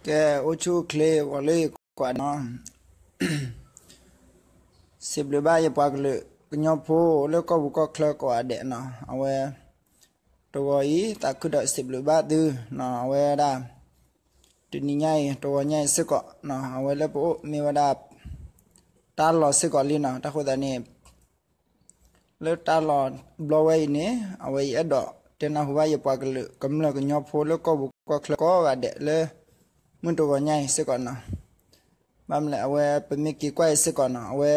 ကဲ အိၣ်ဆူၣ်အိၣ်ချ့ ဂီၤလၢယကွၢ်နီၤ, စံးဘျုးဘၣ်ယပှၤကလုာ်ကညီဖိလၢကီၢ်ပူၤကီၢ်ချၢကိးဂၤဒဲးနီၤ, အဝဲ တဂီၤအံၤ သးခုဒီးစံးဘျုးဘၣ်သုနီၤ, အဝဲဒၣ် တနံၤညါအံၤ တဂီၤညါအံၤစ့ၢ်ကီးနီၤ, အဝဲလၢပအိၣ်မ့ၢ်ဝဲဒၣ် တၢ်လီၢ်စ့ၢ်ကီးလံနီၤ, တၢ်ဃိသတးန့ၣ် လၢတၢ်လီၢ်ဘျီဝဲအံၤန့ၣ် အဝဲယအဲၣ်ဒိးတဲနၢ်ဟူဘၣ်ယပှၤကလုာ်ကမျၢၢ်ကညီဖိလၢကီၢ်ပူၤကီၢ်ချၢကိးဂၤဒဲးလၢ မုၢ်တဂီၤညါအံၤစ့ၢ်ကီးနီၤ, ဘၣ်မနုၤလဲၣ် အဝဲပမ့ၢ်က့ၤကွၢ်အံၤစ့ၢ်ကီးနီၤ, အဝဲ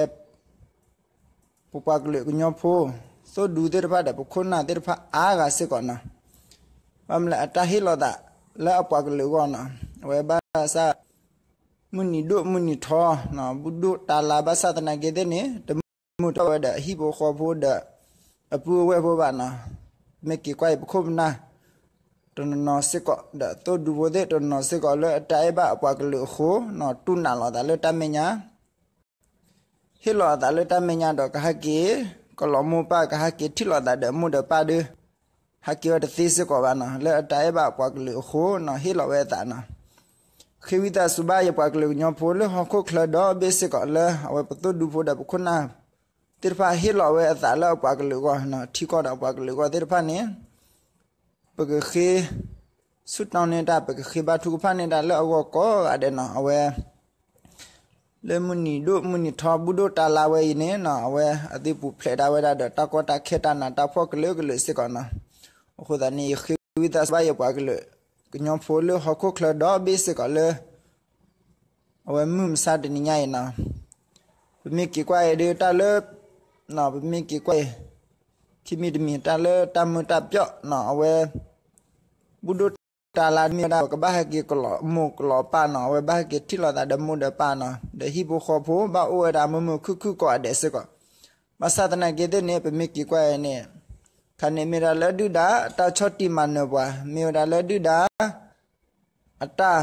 ပပှၤကလုာ်ကညီဖိ သိၣ်ဒူသ့ၣ်တဖၣ်ဒီးပခိၣ်နၢ်သ့ၣ်တဖၣ်အါဂၤစ့ၢ်ကီးနီၤ, ဘၣ်မနုၤလဲၣ် အတၢ်ဟ့ၣ်လီၤသးလၢအပှၤကလုာ်အဂီၢ်နီၤ, အဝဲဘၣ်ဆၣ် မုၢ်နံၤဒိၣ်မုၢ်နံၤထီနီၤ, ဘူၣ်ဒိၣ်တၢ်လါ ဘၣ်ဆၣ်သနာ်က့သ့ၣ်န့ၣ် တမုာ်ထီၣ်ဝဲဒီးအဟံၣ်ဖိဃီဖိဒီး အပုၢ်အဝဲၢ်ဖိဘၣ်နီၤ, မ့ၢ်က့ၤကွၢ်အံၤ ပခိၣ်ပနၢ် တနီၤနီၤစ့ၢ်ကီး ဒီးသိၣ်ဒူဖိသ့ၣ်တနီၤစ့ၢ်ကီးလၢအတၢ်အဲၣ်ဘၣ်အပှၤကလုာ်အဃိနီၤ, တူၢ်နာ်လီၤသးလၢတၢ်မဲာ်ညါ ဟ့ၣ်လီၤအသးလၢတၢ်မဲာ်ညါဒီးကဟဲက့ၤ ကလီၤမိၢ်ပၢ် ကဟဲက့ၤထံၣ်လိာ်သးဒီးမိၢ်ဒီးပၢ်ဒီး ဟဲက့ၤဝဲတသ့စ့ၢ်ကီးဘၣ်နီၤ, လၢအတၢ်အဲၣ်ဘၣ်အပှၤကလုာ်အဃိနီၤ ဟ့ၣ်လီၤဝဲအသးနီၤ, ဃ့ဝံသးစူၤဘၣ်ယပှၤကလုာ်ကညီဖိလၢဟီၣ်ခိၣ်ချၢဒီဘ့ၣ်စ့ၢ်ကီး လၢအဝဲပသိၣ်ဒူဖိဒီးပခိၣ်နၢ်သ့ၣ်တဖၣ်ဟ့ၣ်လီၤဝဲအသးလၢအပှၤကလုာ်အဂီၢ်နီၤ, ထံကီၢ်ဒီးအပှၤကလုာ်အဂီၢ်သ့ၣ်တဖၣ်န့ၣ် ပကဃ့ ဆူၣ်တီန့ၢ်တၢ် ပကဃ့ဘါထုကဖၣ်န့ၢ်တၢ်လၢအဂီၢ်ကိးဂၤဒဲးနီၤ, အဝဲ လၢမုၢ်နံၤဒိၣ်မုၢ်နံၤထီ ဘူၣ်ဒိၣ်တၢ်လါဝဲအံၤန့ၣ်နီၤ, အဝဲအသုပူၤဖျဲးဒၣ်ဝဲဒၣ်ဒီး တၢ်ကီတၢ်ခဲတၢ်နးတၢ်ဖှီၣ်ကလုာ်ကလုာ်စ့ၢ်ကီးနီၤ, အဃိသတးန့ၣ် ယဃ့ဝံသးစူၤဘၣ်ယပှၤကလုာ်ကညီဖိလၢဟီၣ်ခိၣ်ချၢဒီဘ့ၣ်စ့ၢ်ကီးလၢ အဝဲမုၢ်မဆါတနံၤညါအံၤနီၤ, ပမ့ၢ်က့ၤကွၢ်အံၤဒီးတၢ်လၢ ပမ့ၢ်က့ၤကွၢ်အံၤ ခံမံၤတမံၤ တၢ်လၢတၢ်မုာ်တၢ်ပၠီၣ်နီၤ, အဝဲ ဘူၣ်ဒိၣ်တၢ်လါမ့ၢ်ဝဲဒၣ် ပကဘၣ်ဟဲက့ၤကလီၤမိၢ်ကလီၤပၢ်နီၤ, အဝဲဘၣ်ဟဲက့ၤထံၣ်လိာ်သးဒီးမိၢ်ဒီးပၢ်နီၤ, ဒီးဟံၣ်ဖိဃီဖိ ဘၣ်အိၣ်ဝဲဒၣ်မုာ်မုာ်ခုၣ်ခုၣ်ကိးဂၤဒဲးစ့ၢ်ကီး, ဘၣ်ဆၣ်သနာ်က့သ့ၣ်န့ၣ် ပမ့ၢ်က့ၤကွၢ်အံၤန့ၣ် ခါန့ၣ်မ့ၢ်ဝဲဒၣ်လၢဒုၣ်ဒါ အတၢ်ဆီၣ်တံၢ်မၤနၢၤပှၤ, မ့ၢ်ဝဲဒၣ်လၢဒုၣ်ဒါ အတၢ်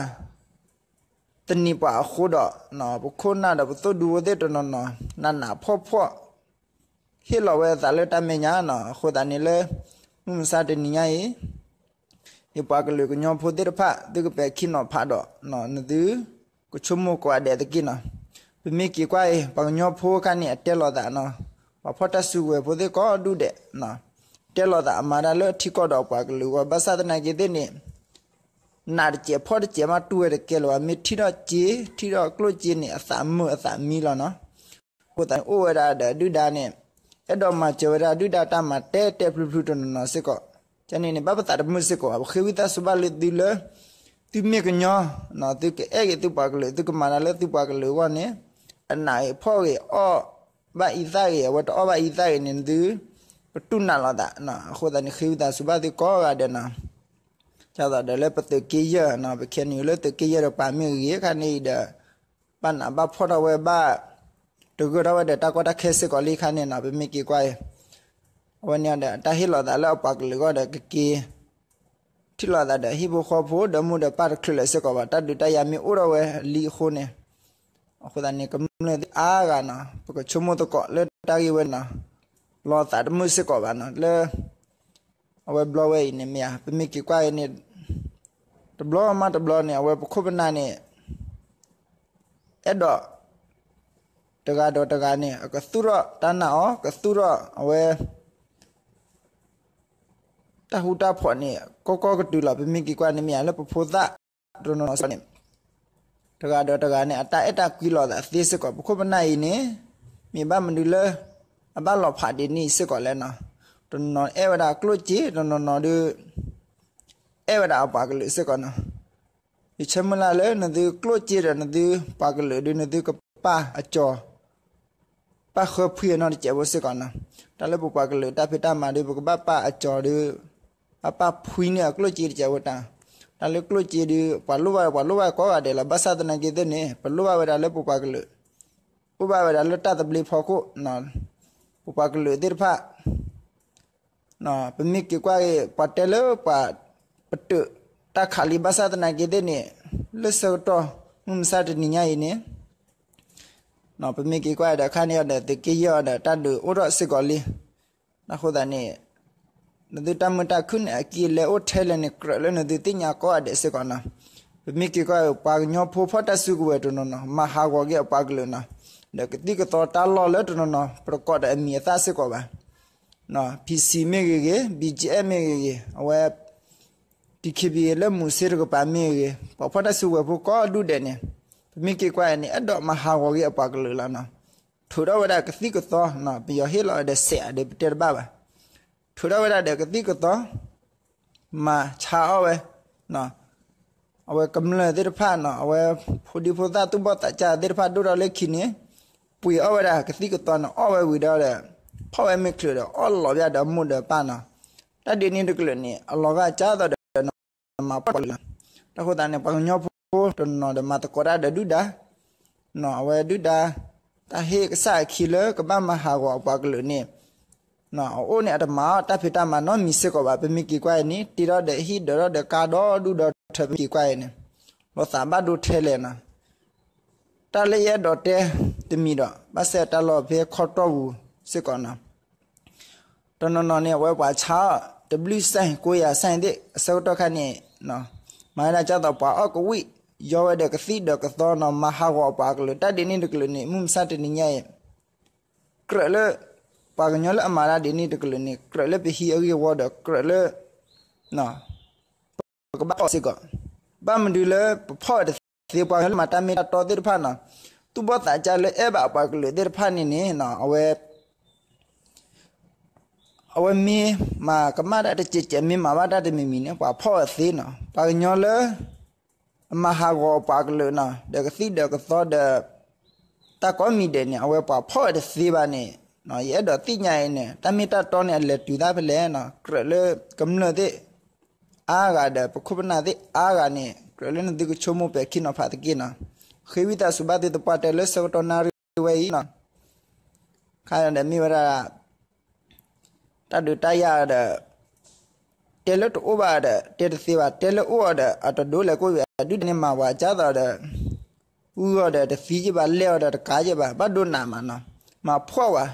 သန့ၤပှၤအဃိဒီး ပခိၣ်နၢ်ဒီးပသိၣ်ဒူဖိသ့ၣ်တနီၤနီၤ နးနးဖှီၣ်ဖှီၣ် ဟ့ၣ်လီၤဝဲအသးလၢတၢ်မဲာ်ညါနီၤ, အဃိသတးန့ၣ်လၢ မုၢ်မဆါတနံၤညါအံၤ ယပှၤကလုာ်ကညီဖိသ့ၣ်တဖၣ် သုကပဲာ်ခံနီၤဖးဒီး နသုကဆိကမိၣ်ကိးဂၤဒဲးတက့ၢ်နီၤ, ပမ့ၢ်က့ၤကွၢ်အံၤ ပှၤကညီဖိခါန့ၣ် အတဲလိာ်သးနီၤ, ပှၤဖီၣ်တၢ်စုကဝဲၤဖိသ့ၣ်ကိးဒူၣ်ဒဲး တဲလိာ်သးအမၤတၢ်လၢထံကီၢ်ဒီးပှၤကလုာ်အဂီၢ်, ဘၣ်ဆၣ်သနာ်က့သ့ၣ်န့ၣ် နးတစဲးဖှီၣ်တစဲးမးတူၢ်ဝဲတကဲလၢၤဘၣ်, မ့ၢ်ထံၣ်ထီၣ်စ့ ထံၣ်ထီၣ်ကျိၣ်စ့န့ၣ် အသးမုာ်အသးမံလီၤနီၤ, အဃိသတးန့ၣ် အိၣ်ဝဲဒၣ်ဒီးဒုၣ်ဒါန့ၣ် အဲၣ်ဒိးမၤစၢၤဝဲဒၣ်ဒုၣ်ဒါတၢ်မၤတဲတဲဖျုဖျုတနီၤနီၤစ့ၢ်ကီး, ကန့ၣ်န့ၣ် ဘၣ်ပသးတမုာ်စ့ၢ်ကီးဘၣ်, ပဃ့ဝံသးစူၤဘၣ်လၢသုလၢ သုမ့ၢ်ကညီ သုကအဲၣ်ဂ့ၤသုပှၤကလုာ် သုကမၤတၢ်လၢသုပှၤကလုာ်အဂီၢ်န့ၣ် အနးဂ့ၤဖှီၣ်ဂ့ၤ အီၣ်ဘၣ်အံသၣ်ဂ့ၤ အဝဲတအီၣ်ဘၣ်အံသၣ်ဂ့ၤန့ၣ် သုကတူၢ်နာ်လိာ်သး, အဃိသတးန့ၣ် ဃ့ဝံသးစူၤဘၣ်သုကိးဂၤဒဲးနီၤ, ဒ်သိးဒီးလၢပသုးက့ယဲၢ်နီၤ, ပခဲန့ၣ်လၢသုးက့ယဲၢ်ဒီးပှၤမ့ၢ်ဂ့ၤခါန့ၣ်အံၤဒီး ဘၣ်နးဘၣ်ဖှီၣ်ထီၣ်ဝဲဘၣ် တဂၢၢ်ထီၣ်ဝဲဒီးတၢ်ကီတၢ်ခဲစ့ၢ်ကီးလံခါန့ၣ်နီၤ, ပမ့ၢ်က့ၤကွၢ်အံၤ အဝဲန့ၣ်ဒီး တၢ်ဟ့ၣ်လီၤသးလၢအပှၤကလုာ်အဂီၢ်ဒီးကက့ၤ ထံၣ်လိာ်သးဒီးဟံၣ်ဖိဃီဖိဒီးမိၢ်ဒီးပၢ်တချုးလၢၤစ့ၢ်ကီးဘၣ်, တၢ်ဒုးတၢ်ယၤမ့ၢ်အိၣ်ထီၣ်ဝဲလံအဃိန့ၣ်, အဃိသတးန့ၣ် ကမျၢၢ်သ့ၣ်အါဂၤနီၤ ပကဆိကမိၣ်သကိးလၢတၢ်ဂ့ၢ်ဝဲနီၤ, လီၤသးတမုာ်စ့ၢ်ကီးဘၣ်နီၤ, လၢ အဝဲဘျီဝဲအံၤန့ၣ်မ့ၢ်ဧါ, ပမ့ၢ်က့ၤကွၢ်အံၤန့ၣ် တဘျီမးတဘျီန့ၣ် အဝဲပခိၣ်ပနၢ်န့ၣ် အဲၣ်ဒိး တဂၤဒီးတဂၤန့ၣ် အကသူၣ်ထီၣ်တၢ်နာ်အီၤ ကသူၣ်ထီၣ်အဝဲ တၢ်ဃူတၢ်ဖိးန့ၣ် ကီကီကတုၤလီၤ. ပမ့ၢ်က့ၤကွၢ်န့ၣ်မ့ၢ်ဧါ လၢပဖိသၣ်တနီၤနီၤစ့ၢ်ကီးန့ၣ် တဂၤဒီးတဂၤန့ၣ် အတၢ်အဲၣ်တၢ်ကွံလိာ်သးသ့စ့ၢ်ကီး. ပခိၣ်ပနၢ်အံၤန့ၣ် မ့ၢ်ဘၣ်မနုၤလၢ အဘၣ်လီၤဖးဒ်န့ၣ်စ့ၢ်ကီးလဲၣ်နီၤ. တနီၤနီၤအဲၣ်ဝဲဒၣ်ကျိၣ်စ့ တနီၤနီၤဒီး အဲၣ်ဝဲဒၣ်အပှၤကလုာ်စ့ၢ်ကီးနီၤ. ယဆၢမုၢ်လၢ်လၢနသုကျိၣ်စ့ဒီးနသုပှၤကလုာ်ဒီး နသုကပာ်အကၠီၤ ပာ်ဃၢဖှံအနီၢ်တစဲးဖိစ့ၢ်ကီးနီၤ. တၢ်လၢပပှၤကလုာ်တၢ်ဖံးတၢ်မၤဒီး ပကဘၣ်ပာ်အကၠီၤဒီး ဘၣ်ပာ်ဖှံန့ၢ်အကျိၣ်စ့တစဲးဖိတၢ်. တၢ်လၢကျိၣ်စ့ဒီး ပှၤလိၣ်ဘၣ် ပှၤလိၣ်ဘၣ်ကိးဂၤဒဲးလီၤ. ဘၣ်ဆၣ်သနာ်က့သ့ၣ်န့ၣ် ပလိၣ်ဘၣ်ဝဲဒၣ်လၢပပှၤကလုာ် အိၣ်ဘၣ်ဝဲဒၣ်လၢတၢ်သဘျ့ဖီခိၣ် ပပှၤကလုာ်သ့ၣ်တဖၣ် ပမ့ၢ်က့ၤကွၢ်ဂ့ၤ ပှၤတဲလၢပှၤပတုာ်တၢ်ခးလံ ဘၣ်ဆၣ်သနာ်က့သ့ၣ်န့ၣ် လၢဆၢကတီၢ်မုၢ်မဆါတနံၤညါအံၤန့ၣ် ပမ့ၢ်က့ၤကွၢ်ဒီးခါန့ၣ်အီၤဒီး သုးက့ယဲၢ်အီၤဒီး တၢ်ဒုးအိၣ်ထီၣ်စ့ၢ်ကီးလံ. အဃိသတးန့ၣ် နသုတၢ်မုာ်တၢ်ခုၣ်န့ၣ် အက့ၤလဲၤအိၣ်ထဲလဲၣ်န့ၣ် ကြၢးလၢနသုသ့ၣ်ညါကိးဂၤဒဲးစ့ၢ်ကီးနီၤ. ပမ့ၢ်က့ၤကွၢ် ပှၤကညီဖိဖီၣ်တၢ်စုကဝဲၤတနီၤနီၤ မၤဟးဂီၤက့ၤအပှၤကလုာ်နီၤ, ဒီးကသံၣ်ကသီတၢ်လီၢ်လၢတနီၤနီၤ ပတကိးဒီးအမံၤအသၣ်စ့ၢ်ကီးဘၣ်. နီၤ P C မ့ၢ်ဂ့ၤဂ့ၤ, B G F မ့ၢ်ဂ့ၤဂ့ၤ, အဝဲ P K P လၢမူၤစ့တကပၤမ့ၢ်ဂ့ၤဂ့ၤ, ပှၤဖီၣ်တၢ်စုကဝဲၤဖိကိးဒူၣ်ဒဲးန့ၣ်, ပမ့ၢ်က့ၤကွၢ်အံၤန့ၣ် အဲၣ်ဒိးမၤဟးဂီၤက့ၤအပှၤကလုာ်လီၤနီၤ. ထုးထီၣ်ဝဲဒၣ်ကသံၣ်ကသီနီၤ, ပယီၤဟ့ၣ်လီၤဝဲဒီးစဲးဧါဒီး ပတဲတဘၣ်ဘၣ်. ထုးထီၣ်ဝဲဒၣ်ဒီးကသံၣ်ကသီ မၤဆါအီၣ်ဝဲ အဝဲကမျၢၢ်သ့ၣ်တဖၣ်နီၤ, အဝဲဖိဒံဖိသၣ်သူၣ်ဘီၣ်သးစၢ်သ့ၣ်တဖၣ်ဒိၣ်ထီၣ်လၢခံန့ၣ်, ပှ့ၤအီၣ်ဝဲဒၣ်ကသံၣ်ကသီန့ၣ် အီၣ်ဝဲဝံၤဒီး ဖီၣ်ဝဲမ့ၢ်ချုးဒီး အီၣ်လီၤဘၣ်ဒီးအမိၢ်ဒီးပၢ်နီၤ. တၢ်ဒ်န့ၣ်တကလုာ်န့ၣ် အလီၤဂာ်ကၢ်သိးဒီး နမၤဖီၣ်ပှၤကလုာ်လီၤ. တၢ်ဃိသတးန့ၣ် ပှၤကညီဖိတနီၤဒီးမၤသကိးတၢ်ဒီးဒုၣ်ဒါ နီၤ အဝဲဒုၣ်ဒါ တၢ်ဟ့ၣ်ကစၢ်အခံလၢကဘၣ်မၤဟးဂီၤအပှၤကလုာ်န့ၣ် နီၤ အအိၣ်န့ၣ် အတမၤအီၣ်တၢ်ဖံးတၢ်မၤနီတမံၤစ့ၢ်ကီးဘၣ်. ပမ့ၢ်က့ၤကွၢ်အံၤန့ၣ် တ့ထီၣ်ဒီးဟံၣ်ဒၢးထီၣ်ဒီးကါဒီဒူၣ်ဒီထၢ ပမ့ၢ်က့ၤကွၢ်အံၤန့ၣ် လီၤသးဘၣ်ဒိထဲလဲၣ်နီၤ. တၢ်လၢယအဲၣ်ဒိးတဲတမံၤဒီး ဘၣ်ဆၣ်တၢ်လီၢ်ဖဲခီတီၢ်ပူၤစ့ၢ်ကီးနီၤ. တနီၤနီၤန့ၣ် အဝဲပှၤဆါအီၣ် တဘျုးစဲၣ် ကိးယၤစဲၣ်သ့ၣ် အဆၢကတီၢ်ခါန့ၣ် မၤဝဲဒၣ်ကၢ်သိးပှၤအီၣ်ကဝံၣ် ယီဝဲဒီးကသံၣ်ဒီးကသီနီၤ, မၤဟးဂီၤအပှၤကလုာ် တၢ်ဒ်န့ၣ်တကလုာ်န့ၣ် မုၢ်မဆါတနံၤညါအံၤ ကြၢးလၢ ပှၤကညီလၢအမၤတၢ်ဒ်န့ၣ်တကလုာ်န့ၣ် ကြၢးလၢပဟံးအဂ့ၢ်အဝီဒီး ကြၢးလၢ ပကဘၣ်အီၣ်စ့ၢ်ကီး, ဘၣ်မနုၤလၢပဖီၣ်ဝဲတသ့ ပှၤကညီလၢမၤတၢ်မ့ၢ်တၢ်တီသ့ၣ်တဖၣ်နီၤ, သူၣ်ဘီၣ်သးစၢ်လၢအဲၣ်ဘၣ်အပှၤကလုာ်သ့ၣ်တဖၣ်န့ၣ်န့ၣ် အဝဲ အဝဲမ့ၢ်မၤကမၣ်တၢ်တစဲးစဲး မ့ၢ်မၤဘၣ်တၢ်တမံၤမံၤန့ၣ် ပှၤဖီၣ်အီၤသ့နီၤ, ပှၤကညီလၢ အမၤဟးဂီၤအပှၤကလုာ်နီၤ ဒီးကသံၣ်ဒီးကသီဒီး တၢ်ကိးမံၤဒဲးန့ၣ် အဝဲပှၤဖီၣ်ဝဲတသ့ဘၣ်န့ၣ်, ယအဲၣ်ဒိးသ့ၣ်ညါအံၤန့ၣ် တၢ်မ့ၢ်တၢ်တီန့ၣ် အလဲၤတုၤတၢ်ဖဲလဲၣ်နီၤ, ကြၢးလၢကမျၢၢ်သ့ၣ်အါဂၤဒီး ပခိၣ်ပနၢ်သ့ၣ်အါဂၤန့ၣ် ကြၢးလၢနသုကဆိကမိၣ်ပဲာ်ခံနီၤဖးသက့ၢ်နီၤ, ဃ့ဝံသးစူၤဘၣ်သုသပှၢ်တၢၢ်လၢဆၢကတီၢ်နၣ်ရံၣ်ဝဲအံၤနီၤ, ခါဒီးမ့ၢ်ဝဲဒၣ် တၢ်ဒုးတၢ်ယၤဒီး တဲလၢတအိၣ်ဘၣ်ဒီး တဲတသ့ဘၣ်, တဲလၢအိၣ်အီၤဒီး အတဒိလဲၤကိၣ်ဝံၤ အဒုၣ်ဒါန့ၣ်မၤပှၤကၢ်သိးဒီး အုၣ်အီၤဒီးတသံက့ဘၣ်, လဲၢ်အီၤဒီးတကါက့ဘၣ်, ဘၣ်ဒိနးမးနီၤ, မၤဖှီၣ်ဝဲ,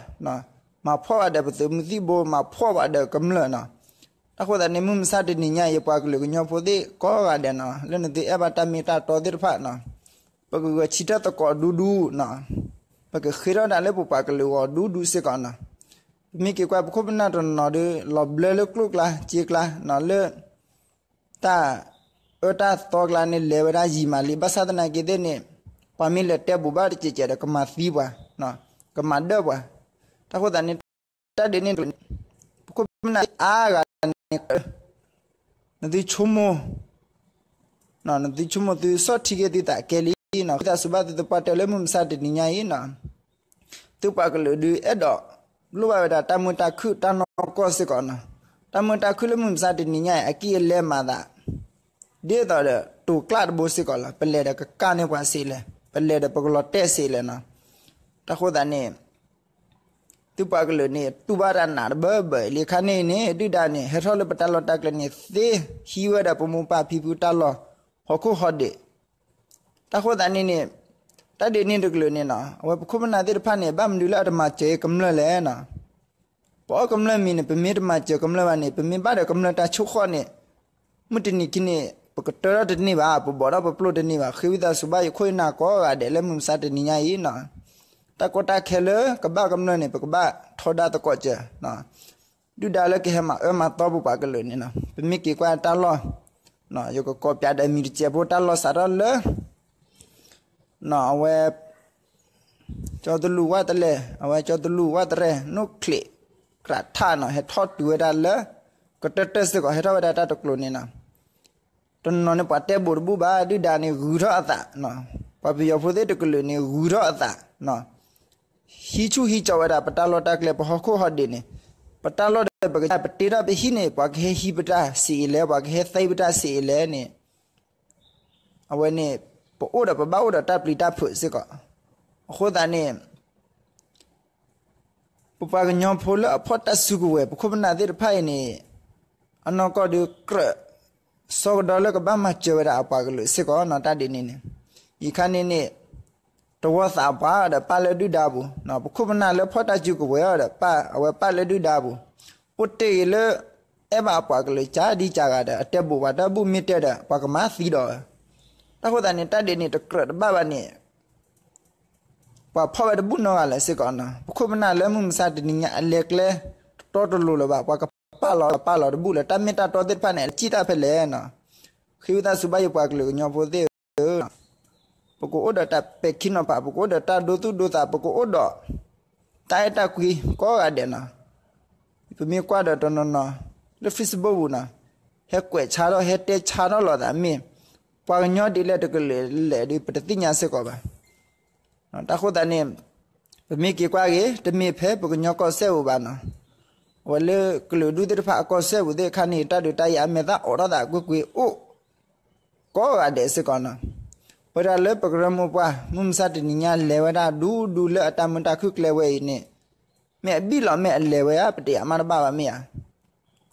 မၤဖှီၣ်ဝဲဒီးပသုးမုၢ်သံၣ်ဘိ, မၤဖှီၣ်ဝဲဒီးကမျၢၢ်နီၤ, တၢ်ဃိသတးန့ၣ် မုၢ်မဆါတနံၤညါအံၤ ပှၤကလုာ်ကညီဖိသ့ၣ်ကိးဂၤဒဲးနီၤ လၢနသုအဲၣ်ဘၣ်တၢ်မ့ၢ်တၢ်တီသ့ၣ်တဖၣ်နီၤ ပကဂဲၤဆၢထၢၣ်သကိးဒူဒူနီၤ, ပကဃ့ထီၣ်ဒၣ်လၢပပှၤကလုာ်ဂီၢ်ဒူဒူစ့ၢ်ကီးနီၤ, ပမ့ၢ်က့ၤကွၢ်ပခိၣ်ပနၢ်တနီၤဒီး လီၤဘျၢလၢကျိၣ်ကျါစ့ကျါနီၤ, လၢ တၢ်အၢတၢ်သီကျါန့ၣ် လဲၤဝဲဒၣ်ယံာ်မးလံ, ဘၣ်ဆၣ်သနာ်က့သ့ၣ်န့ၣ် ပှၤမ့ၢ်လဲၤတဲဘူးဘၣ်တစဲးစဲးဒီး ကမၤသံပှၤ, ကမၤဒၢၣ်ပှၤ, တၢ်ဃိသတးန့ၣ် တၢ်ဒ်န့ၣ်တကလုာ်န့ၣ် ပခိၣ်ပနၢ်အါဂၤန့ၣ် နသုဆိကမိၣ် နသုဆိကမိၣ်သုဆီၣ်ထံက့ၤသုသးကဲလံနီၤ, ဃ့သးစူၤဘၣ်သုသပှၢ်တၢၢ်လၢမုၢ်မဆါတနံၤညါအံၤနီၤ, သုပှၤကလုာ်ဒုးအဲၣ်ဒိးလိၣ်ဘၣ်ဝဲဒၣ်တၢ်မုာ်တၢ်ခုၣ်တၢ်နီၢ်ကီၢ်စ့ၢ်ကီးနီၤ, တၢ်မုာ်တၢ်ခုၣ်လၢမုၢ်မဆါတနံၤညါအံၤ အကံၢ်အလဲမၤသး ဒ်သိးဒီးတိၤကျၣ်တဘိစ့ၢ်ကီးလီၤ, ပလဲၤဒီးကကၢ်န့ၢ်ပှၤစ့လဲၣ်, ပလဲၤဒီးပကလီၤတဲာ်စ့လဲၣ်နီၤ, တၢ်ဃိသတးန့ၣ် သုပှၤကလုာ်န့ၣ် တူၢ်ဘၣ်တၢ်နးတဘၢဘၢလံခါန့ၣ်န့ၣ် ဒုၣ်ဒါန့ၣ် ဟဲထီၣ်လၢပတၢ်လီၢ်တၢ်ကျဲန့ၣ်သ့, ဟံးဝဲဒီးပမိၢ်ပၢ်ဖံဖုတၢ်လီၢ် ဟီၣ်ခိၣ်ဟီၣ်ဒ့ၣ်, တၢ်ဃိသတးန့ၣ်န့ၣ် တၢ်ဒ်န့ၣ်တကလုာ်န့ၣ်နီၤ အဝဲပခိၣ်ပနၢ်သ့ၣ်တဖၣ်န့ၣ် ဘၣ်မနုၤလၢအတမၤစၢၤကမျၢၢ်လဲၣ်နီၤ, ပအီၣ်ကမျၢၢ်မံၤန့ၣ် ပမ့ၢ်တမၤစၢၤကမျၢၢ်ဘၣ်န့ၣ် ပမ့ၢ်ဘၣ်ဒီးကမျၢၢ်တၢ်ဆိၣ်ဃီၣ်န့ၣ် မုၢ်တနံၤခံန့ၣ် ပကတၢထီၣ်တန့ၢ်ဘၣ်, ပဘီးထီၣ်ပပျိၢ်တန့ၢ်ဘၣ်, ဃ့ဝံသးစူၤဘၣ်ယခိၣ်ယနၢ်ကိးဂၤဒဲးလၢမုၢ်မဆါတနံၤညါအံၤနီၤ, တၢ်ကီတၢ်ခဲလၢကဘၣ်ကမျၢၢ်န့ၣ် ပကဘၣ်ထီဒါသကိးစၢၤ ဒုၣ်ဒါလၢကဟဲမၤအၢမၤသီပပှၤကလုာ်န့ၣ်နီၤ, ပမ့ၢ်က့ၤကွၢ်တၢ်လီၢ်, ယကကိးပၠးဒီးမံၤတစဲးဖိတၢ်လီၢ်စးထီၣ်လၢ နီၤ အဝဲ ကၠီတလူးဝၣ်တလဲၣ်, အဝဲကၠီတလူးဝၣ်တရဲၣ် နိၣ်ချ့း ကြးထၣ်နီၤ ဟဲထီၣ်တုၤဝဲဒၣ်လၢ ကတၢၢ်တၢၢ်စ့ၢ်ကီး ဟဲထီၣ်ဝဲဒၣ်တၢ်တကျိၤန့ၣ်နီၤ, တနီၤန့ၣ် ပှၤတဲဘူးတဘူးဘၣ်, ဒုၣ်ဒါန့ၣ် ဂုၤထီၣ်အသး, ပှၤပယီၤဖိသ့ၣ်တကလုာ်န့ၣ် ဂုၤထီၣ်အသးနီၤ, ဟံးဆူၣ်ဟံးကၠီဝဲဒၣ် ပတၢ်လီၢ်တၢ်ကျဲ ပဟီၣ်ခိၣ်ဟီၣ်ဒ့ၣ်န့ၣ်, ပတၢ်လီၢ်ဒီးပကစၢ် ပတ့ထီၣ်ပဟံၣ်န့ၣ် ပှၤကဟဲဟံးပတၢ်စံးအံၤလဲၣ်, ပှၤကဟဲသံပတၢ်စံးအံၤလဲၣ်န့ၣ် အဝဲန့ၣ် ပအိၣ်ဒီးပဘၣ်အိၣ်ဒီးတၢ်ပျံၤတၢ်ဖုးစ့ၢ်ကီး, အဃိသတးန့ၣ် ပပှၤကညီဖိလၢအဖီၣ်တၢ်စုကဝဲၤ ပခိၣ်ပနၢ်သ့ၣ်တဖၣ်အံၤန့ၣ် အနီၢ်ကီၢ်ဒုးကြၢး စီကဒီလၢကဘၣ်မၤစၢၤဝဲဒၣ်အပှၤကလုာ်စ့ၢ်ကီးနီၤ, တၢ်ဒ်န့ၣ်န့ၣ်, ယခါန့ၣ်န့ၣ် တဝီသးပှၢ်ဒီးပၢ်လၢဒုၣ်ဒါပူၤ, ပခိၣ်ပနၢ်လၢဖီၣ်တၢ်စုကဝဲၤအီၤဒီးပၢ် အဝဲပၢ်လၢဒုၣ်ဒါပူၤ, အိၣ်တ့ၢ်ဂ့ၤလၢ အဲၣ်ဘၣ်အပှၤကလုာ်ကၢ်ဒံးကၢ်ဂၤဒီး အတဲဘူးပှၤတၢ်ဘူၣ်မ့ၢ်တဲဒီး ပှၤကမၤသံဒီး တၢ်ဃိသတးန့ၣ် တၢ်ဒ်န့ၣ်တကြၢးတဘၣ်ဘၣ်န့ၣ် ပှၤဖီၣ်ဝဲတဘူၣ်နီတဂၤလၢၤစ့ၢ်ကီးနီၤ. ပခိၣ်ပနၢ်လၢမုၢ်မဆါတနံၤညါအလဲၤကျဲ တတီတလိၤလၢၤဘၣ်, ပှၤကပာ်လီၤပာ်လီၤတဘူၣ်လၢၤ တၢ်မ့ၢ်တၢ်တီသ့ၣ်တဖၣ်န့ၣ် အလဲၤစံၣ်တၢ်ဖဲလဲၣ်နီၤ. ဃ့ဝံသးစူၤဘၣ်ယပှၤကလုာ်ကညီဖိသ့ၣ်ဧၢ ပကအိၣ်ဒီးတၢ်ပဲာ်ခံနီၤဖး, ပကအိၣ်ဒီးတၢ်ဒိသူၣ်ဒိသး, ပကအိၣ်ဒီးတၢ်အဲၣ်တၢ်ကွံကိးဂၤဒဲးနီၤ. ပမ့ၢ်ကွၢ်ဒီးတနီၤနီၤ လၢ Facebook ပူၤနီၤ, ဟဲကွဲးဆါထီၣ် ဟဲတဲဆါထီၣ်လိာ်သးမ့ၢ် ပှၤကညီဒ်လဲၣ်တကလုာ်လဲၣ်ဒီး ပတသ့ၣ်ညါစ့ၢ်ကီးဘၣ်. တၢ်ဃိသတးန့ၣ် ပမ့ၢ်က့ၤကွၢ်က့ၤ တမ့ၢ်ဖဲပကညီကီၢ်စဲၣ်ပူၤဘၣ်နီၤ, အဝဲလၢကလုာ်ဒူၣ်သ့ၣ်တဖၣ်အကီၢ်စဲၣ်ပူၤသ့ၣ်အခါန့ၣ် တၢ်ဒုးတၢ်ယၤအမဲာ်သၣ်အိးထီၣ်သးကွ့ၢ်ကွ့ၢ်အိၣ် ကိးဂၤဒဲးစ့ၢ်ကီးနီၤ. ဝဲဒၣ်လၢပကရၢမိၢ်ပှၢ် မုၢ်မဆါတနံၤညါ လဲၤဝဲဒၣ်ဒူဒူလၢအတၢ်မုာ်တၢ်ခုၣ်ကျဲဝဲအံၤန့ၣ် မ့ၢ်အဘံၣ်လီၤ မ့ၢ်အလဲၤဝဲဧါ ပတယာ်မးတဘၣ်ဘၣ်မ့ၢ်ဧါ.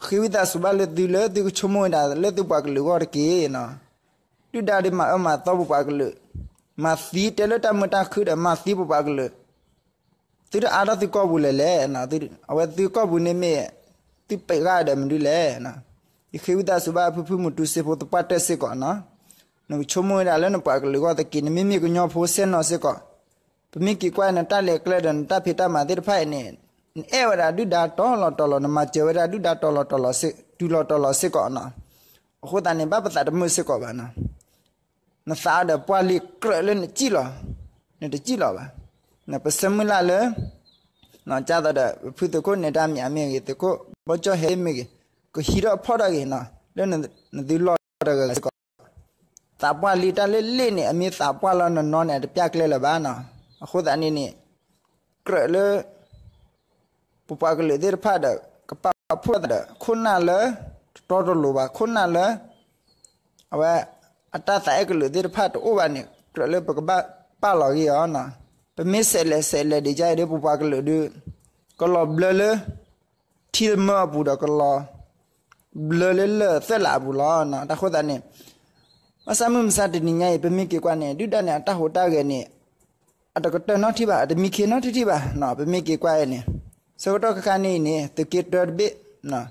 ဃ့ဝံသးစူၤဘၣ်လၢသုလၢသုကဆိကမိၣ်ဝဲဒၣ်လၢသုပှၤကလုာ်အဂီၢ်တက့ၢ်နီၤ. ဒုၣ်ဒါဒုးမၤအၢမၤသီပပှၤကလုာ်, မၤသံတဲလၢတၢ်မုာ်တၢ်ခုၣ်ဒီး မၤသံပပှၤကလုာ် သုတအါထီၣ်သုကီၢ်ပူၤလဲၣ်လဲၣ်. အဝဲသုကီၢ်ပူၤန့ၣ်မ့ၢ် သုပ့းဂၤဒီးမနုၤလဲၣ်. ယဃ့ဝံသးစူၤဘၣ်ဖုဖုမုၢ်တူစ့ဖိသပှၢ်တၢၢ်စ့ၢ်ကီးနီၤ, နကဆိကမိၣ်ဝဲဒၣ်လၢနပှၤကလုာ်အဂီၢ်သက့ၢ်, နမ့မ့ၢ်ကညီဖိစဲနီၤစ့ၢ်ကီး, ပမ့ၢ်က့ၤကွၢ်နတၢ်လဲၤကျဲဒီးနတၢ်ဖံးတၢ်မၤသ့ၣ်တဖၣ်အံၤန့ၣ် နအဲၣ်ဝဲဒၣ်ဒုၣ်ဒါတီၤလီၤတီၤလီၤ, နမၤစၢၤဝဲဒၣ်ဒုၣ်ဒါတီၤလီၤတီၤလီၤစ့ၢ်, တုၤလီၤတီၤလီၤစ့ၢ်ကီးနီၤ. အဃိသတးန့ၣ် ဘၣ်ပသးတမုာ်စ့ၢ်ကီးဘၣ်နီၤ. နသးဒီးပှၢ်လံာ်ကြၢးလၢနစံၣ်လီၤ, နတစံၣ်လီၤဘၣ်. ပဆၢမုၢ်လၢ်လၢ ဒ်သိးဒီး ပဖုသုးခိၣ်နဲၤဒါမၠးမ့ၢ်ဂ့ၤ, သုးခိၣ်ဘီကၠီၣ်ဟဲမ့ၢ်ဂ့ၤ, ကဟံးထီၣ်ဖီၣ်ထီၣ်က့ၤနီၤ လၢနသုလီၢ်တဂၤစ့ၢ်ကီး, သးပှၢ်လံာ်တၢ်လၢလ့ၣ်န့ၣ် အမ့ၢ်သးပှၢ်လီၤနနီၤန့ၣ် အတပျၢ်ကျဲလၢၤဘၣ်နီၤ. အဃိသတးန့ၣ်န့ၣ် ကြၢးလၢ ပပှၤကလုာ်သ့ၣ်တဖၣ်ဒီး ကပာ်ဖှိၣ်သးဒီး ခိၣ်နၢ်လၢ တတီတလိၤဘၣ်, ခိၣ်နၢ်လၢ အဝဲ အတၢ်သးအဲၣ်ကလုာ်သ့ၣ်တဖၣ်တအိၣ်ဘၣ်န့ၣ် ကြၢးလၢပကဘၣ်ပာ်လီၤဂ့ၤအီၤနီၤ. ပမ့ၢ်စဲးလဲၤစဲးလဲၤဒံးဒ်အံၤဒီး ပပှၤကလုာ်ဒီး ကလီၤဘျၢလၢ ထံတမၢအပူၤဒီး ကလီၤဘျၢလၢလၢၢ်သၢလးအပူၤလီၤ. တၢ်ဃိသတးန့ၣ် ဘၣ်ဆၣ်မုၢ်မဆါတနံၤညါအံၤ ပမ့ၢ်က့ၤကွၢ်န့ၣ် ဒုၣ်ဒါန့ၣ် အတၢ်ဟူးတၢ်ဂဲၤန့ၣ် အတကတၢၢ်နီတထံၣ်ဘၣ်, အတမံခ့နီတထံၣ်ဘၣ်. ပမ့ၢ်က့ၤကွၢ်အံၤန့ၣ် ဆၢကတီၢ်ခဲခါန့ၣ်အံၤန့ၣ် သုးက့တၢတဘ့ၣ်,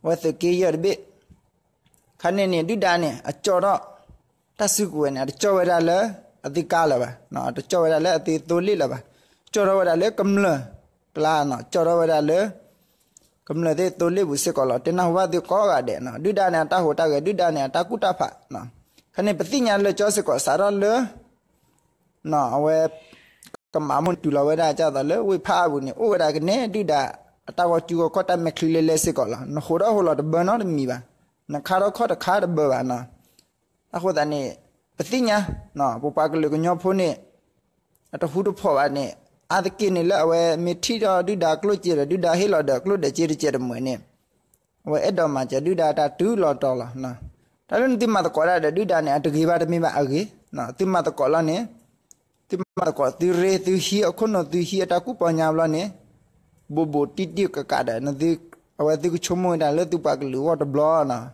အဝဲသုးက့ယဲၢ်တဘ့ၣ် ခါန့ၣ်န့ၣ် ဒုၣ်ဒါန့ၣ် အကၠီၣ်ထီၣ် တၢ်စုကဝဲၤန့ၣ် အတကၠီၣ်ဝဲဒၣ်လၢ အသုးကါလၢၤဘၣ်, အတကၠီၣ်ဝဲဒၣ်လၢအသုးသိလ့ၣ်လၢၤဘၣ်, ကၠီၣ်ထီၣ်ဝဲဒၣ်လၢကမျၢၢ်ကျါနီၤ, ကၠီၣ်ထီၣ်ဝဲဒၣ်လၢ ကမျၢၢ်သ့ၣ်သိလ့ၣ်ပူၤစ့ၢ်ကီးလီၤ. တဲနၢ်ဟူဘၣ်သုကိးဂၤဒဲးနီၤ, ဒုၣ်ဒါန့ၣ် အတၢ်ဟူးတၢ်ဂဲၤ, ဒုၣ်ဒါန့ၣ် အတၢ်ကူၣ်တၢ်ဖး, ခါန့ၣ် ပသ့ၣ်ညါလၢာ်ကၠီစ့ၢ်ကီး စးထီၣ်လၢ အဝဲ ကမၤမုၢ်တုၤလီၤဝဲဒၣ် ဒ်သိးလၢဝ့ၢ်ဖးအါပူၤန့ၣ် အိၣ်ဝဲဒၣ်ကနဲ ဒုၣ်ဒါ အတၢ်ဂီၤစုဂီၤခီၣ် တၢ်မဲာ်ချံလဲၤလဲၤစ့ၢ်ကီးလီၤ. နဟူးထီၣ်ဟူးလီၤတဘၢနီတမံၤဘၣ်, နခါထီၣ်ခီၣ်တခါတဘၢဘၣ်နီၤ. အဃိသတးန့ၣ် ပသ့ၣ်ညါ ပပှၤကလုာ်ကညီဖိန့ၣ် အတဃူတဖိးဘၣ်န့ၣ် အါတက့ၢ်န့ၣ်လၢအဝဲမ့ၢ်ထံၣ်ထီၣ်ဒုၣ်ဒါကျိၣ်စ့ဒီး ဒုၣ်ဒါဟ့ၣ်လီၤဒီးကျိၣ်ဒဲးစ့တစဲးတမှဲၤန့ၣ် အဝဲအဲၣ်ဒိးမၤစၢၤဒုၣ်ဒါတၢ်တုၤလီၤတီၤလီၤ. တၢ်လၢနသုမၤသကိးတၢ်ဒီးဒုၣ်ဒါန့ၣ် အတဂ့ၤဘၣ်တမ့ၢ်ဘၣ်အဂ့ၤ, သုမၤသကိးလီၤန့ၣ် သုမၤသကိးသုရ့ သုဟံး အခိၣ်နူာ်သုဟံးအတၢ်ကူၣ်ပီညါဘျီန့ၣ် ဘူးဘူးတံၢ်တံၢ်ကးကးဒီး အဝဲသုကဆိကမိၣ်ဝဲဒၣ်လၢသုပှၤကလုာ်အဂီၢ်တဘျီနီၤ.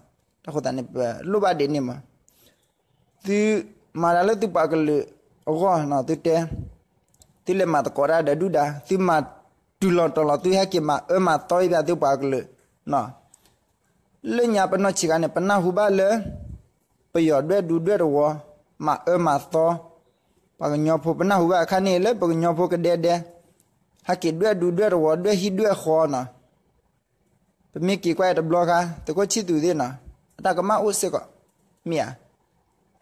တၢ်ဃိသတးန့ၣ် ပလိၣ်ဘၣ်ဒ်န့ၣ်မး သုမၤတၢ်လၢသုပှၤကလုာ်အဂီၢ်နီၤ, သုတဲ သုလဲၤမၤသကိးတၢ်ဒီးဒုၣ်ဒါ, သုမၤတုၤလီၤတီၤလီၤ, သုဟဲက့ၤမၤအၢမၤသီအံၤဘၣ်သုပှၤကလုာ် လၢညါပနီၢ်ဆံးခါန့ၣ် ပနၢ်ဟူဘၣ်လၢ ပယီၤဒွဲၣ်ဒူဒွဲၣ်တဝီ မၤအၢမၤသီ ပှၤကညီဖိ, ပနၢ်ဟူဘၣ်အခါန့ၣ် လၢပကညီဖိကဒဲဒဲ ဟဲက့ၤဒွဲၣ်ဒူဒွဲၣ်တဝီ ဒွဲၣ်ဟံၣ်ဒွဲၣ်ဃီနီၤ. ပမ့ၢ်က့ၤကွၢ်တဘျီဃီ သုးခိၣ်ဆံၣ်သူးသ့ၣ်နီၤ အတၢ်ကမၣ်အိၣ်စ့ၢ်ကီး မ့ၢ်ဧါ.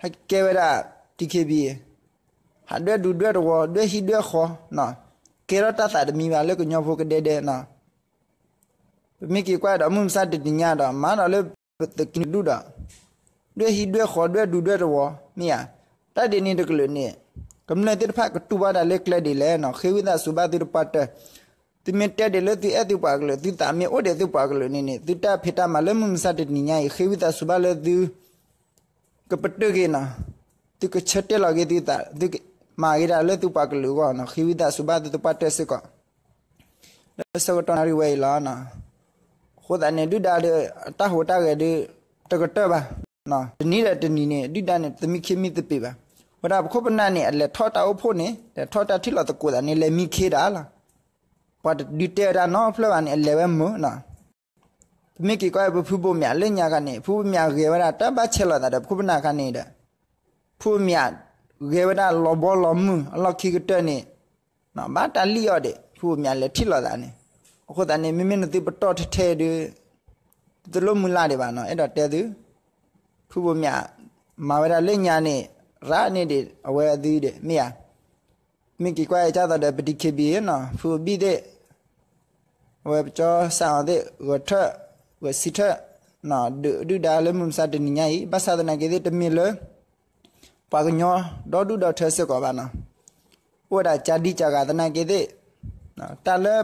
ဟဲကဲဝဲဒၣ် ထံခံဘံ ဟးဒွဲၣ်ဒူဒွဲၣ်တဝီ ဒွဲၣ်ဟံၣ်ဒွဲၣ်ဃီနီၤ, ကဲထီၣ်တၢ်သးတမံၤဘၣ်လၢကညီဖိကဒဲဒဲနီၤ. ပမ့ၢ်က့ၤကွၢ်ဒီးမုၢ်မဆါတနံၤညါဒီး မၤဒီးလၢပသုးက့နုာ်ဒူၣ်ဒီး ဒွဲၣ်ဟံၣ်ဒွဲၣ်ဃီ ဒွဲၣ်ဒူဒွဲၣ်တဝီ မ့ၢ်ဧါ. တၢ်ဒ်န့ၣ်တကလုာ်န့ၣ် ကမျၢၢ်သ့ၣ်တဖၣ်ကတူၢ်ဘၣ်တၢ်လၢကျဲဒ်လဲၣ်နီၤ. ဃ့ဝံသးစူၤဘၣ်သုတပှၢ်တၢၢ်, သုမ့ၢ်တဲဒ်လၢသုအဲၣ်သုပှၤကလုာ် သုသးမ့ၢ်အိၣ်ဒံးသုပှၤကလုာ်န့ၣ်န့ၣ် သုတၢ်ဖံးတၢ်မၤလၢမုၢ်မဆါတနံၤညါအံၤ ဃ့ဝံသးစူၤဘၣ်လၢသု ကပတုာ်က့ၤနီၤ, သုကဆၢတဲာ်လီၤက့ၤသုသး, သုကမၤက့ၤတၢ်လၢသုပှၤကလုာ်အဂီၢ်နီၤ. ဃ့ဝံသးစူၤဘၣ်သုတပှၢ်တၢၢ်စ့ၢ်ကီး လၢဆၢကတီၢ်နၣ်ရံၣ်ဝဲအံၤလီၤ. အဃိသတးန့ၣ် ဒုၣ်ဒါဒီး အတၢ်ဟူးတၢ်ဂဲၤဒီး တကတၢၢ်ဘၣ်, တနံၤဒီးတနံၤန့ၣ် ဒုၣ်ဒါန့ၣ် သမံခ့မံသပ့ၤဘၣ်. ဝဲဒၣ်ပခိၣ်ပနၢ်န့ၣ် အလဲၤထီၣ်တၢ်အိၣ်ဖှိၣ်န့ၣ် လဲၤထီၣ်တၢ်ထံၣ်လိာ်သကိးသးန့ၣ် လဲၤမံခ့တၢ်လီၤ. ပှၤတဒုးတဲဝဲဒၣ်နီတဖျၢၣ်ဘၣ်န့ၣ် အလဲၤဝဲမုာ်နီၤ. ပမ့ၢ်က့ၤကွၢ်ပဖုဘိးမၠးလၢညါခါန့ၣ် ဖုဘိးမၠးဂဲၤဝဲဒၣ်တၢ်ဘၣ်ဆဲးလိာ်သးဒီးပခိၣ်ပနၢ်ခါန့ၣ်ဒီး ဖုဘိမၠး ဂဲၤဝဲဒၣ်လီၤဘီလီၤမုၢ်အလီၢ်ခံကတၢၢ်န့ၣ် ဘၣ်တၢ်လံၣ်အီၤဒီး ဖုဘိမၠးလဲၤထံၣ်လိာ်သးန့ၣ်, အဃိသတးန့ၣ် မ့မ့ၢ်နသုပတီၢ်ထဲထဲဒုး တလိၣ်မုၢ်လၢ်ဒံးဘၣ်နီၤ, အဲၣ်ဒိးတဲသု ဖုဘိမၠး မၤဝဲဒၣ်လၢညါန့ၣ် ရၣ်န့ၣ်ဒံး အဝဲအသုဒံး မ့ၢ်ဧါ. မ့ၢ်က့ၤကွၢ်အံၤ ကၢ်သိးဒီး ပ ဒီက့ဘံၣ် နီၤ, ဖုဘိဘံၣ်သ့ၣ် အဝဲပကၠီစၣ်အီၤသ့ၣ် ဂဲၤထၢၣ် ဂဲၤဆံထၢၣ် ဒုးဒုၣ်ဒါလၢမုၢ်မဆါတနံၤညါအံၤ ဘၣ်ဆၣ်သနာ်က့သ့ၣ် တမ့ၢ်လၢ ပှၤကညီဒီဒူၣ်ဒီထၢစ့ၢ်ကီးဘၣ်နီၤ, အိၣ်ဝဲဒၣ်ကၢ်ဒံကၢ်ဂၤသနာ်က့သ့ၣ်, တၢ်လၢ